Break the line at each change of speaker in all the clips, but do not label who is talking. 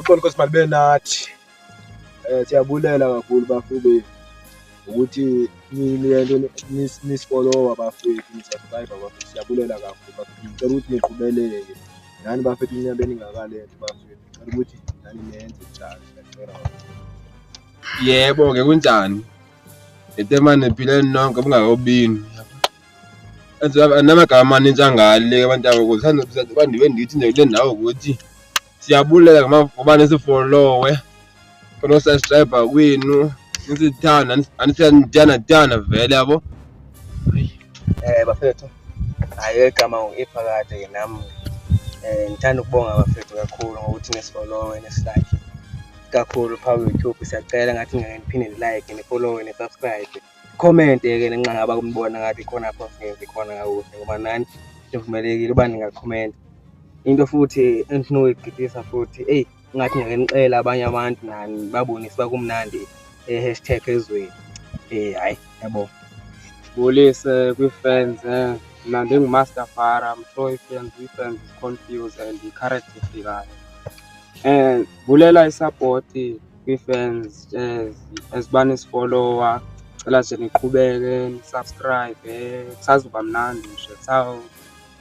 Uxolo Nkosi malibe nathi. Siyabulela kakhulu bafowethu ukuthi nilento nisifollowa bafethu, ni-subscribe bafethu, siyabulela kakhulu bafethu. Ngicela ukuthi niqhubeleke nani bafethu, niyabe ningakalenti bafethu, ngicela ukuthi nani nenze njalo, siyacela bafethu.
Yebo-ke, kunjani? Ngitemane niphileni nonke bungakobini. Namagama amanintsi angale abantu abo ndibe ndithi nje kule ndawo ukuthi siyabulela ngoba nisifolowe, kuno-subscribe kwenu, nisithanda, anisiyandithanda vele yabo.
Bafethu, hhayi, igama ngu-Iphakade-ke nami. Ngithanda ukubonga bafethu kakhulu ngokuthi nisifollowe, nisi-like kakhulu phaa ku-YouTube. Siyacela ngathi ngeke niphinde ni-like, ni-followe, ni-subscribe. Comment-ke nxa ngaba kunibona ngathi khona apho singenzi khona kakuhle, ngoba nani nivumelekile uba ningakhomenta. Into futhi endifuna ukuyigqithisa futhi, eyi, ngathi ngake nixele abanye abantu nani babonise uba kumnandi #ezweni. Hhayi, ngiyabonga.
Ngibulise kwii-fans, mna ndinguMaster Fara. I'm sure ii-fans zi-confused and yi-character efikayo. Ndibulela i-support kwii-fans as uba nisifollowa. Cela nje niqhubeke ni-subscribe, kusazoba mnandi nje,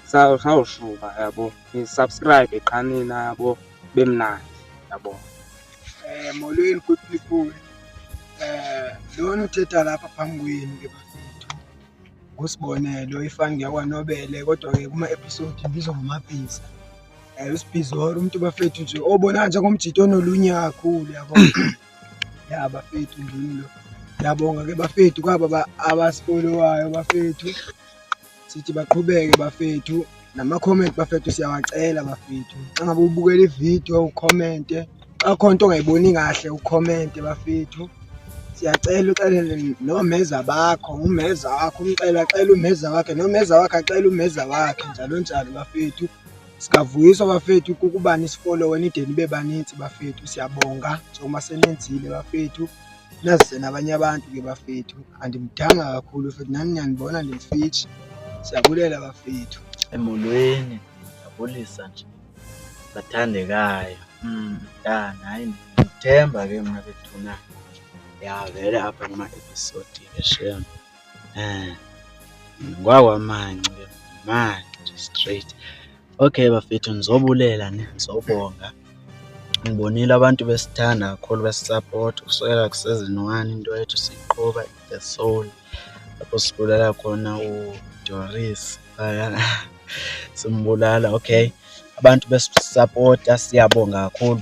kusawushuba yabo. Ni-subscribe qha nina yabo, kube mnandi yabo.
Molweni good people. Lona uthetha lapha phambi kwenu ke bafethu nguSibonelo, ifani yakwaNobele, kodwa ke kuma-episode ngibizwa ngoMabhiza. USibhizolo umuntu bafethu nje obona njengomjito onolunya kakhulu yabo. Ya bafethu, ndimi lo. Ngiyabonga ke bafethu kwaba abasifollowayo bafethu. Sithi baqhubeke bafethu nama-comment bafethu, siyawacela bafethu. Xa ngabe ubukela ividiyo ukhomente, xa kukhona into ongayiboni kahle ukhomente bafethu. Siyacela uxelele nomeza bakho, umeza wakho umxele axele umeza wakhe, nomeza wakhe axele umeza wakhe, njalo njalo bafethu. Singavuyiswa bafethu kukuba nisifollowe nide nibe banintsi bafethu. Siyabonga njengoba senenzile bafethu. Nazise nabanye abantu ke bafethu. Andimdanga kakhulu futhi nani niyanibona ndimfitshi. Siyabulela bafethu.
Molweni, ndiyabulisa nje bathandekayo. Mntana, hayi, ndithemba ke mna bethuna. Ya, vele apha kuma-episode ke shem. Ngwakwamanci ke, manci nje straight. Okay bafethu, ndizobulela ne, ndizobonga. Ndibonile abantu besithanda kakhulu, besisapota kusukela ku-season one into yethu siyiqhuba The Soul, apho sibulala khona uDoris phayana, simbulala. Okay, abantu besisapota, siyabonga kakhulu.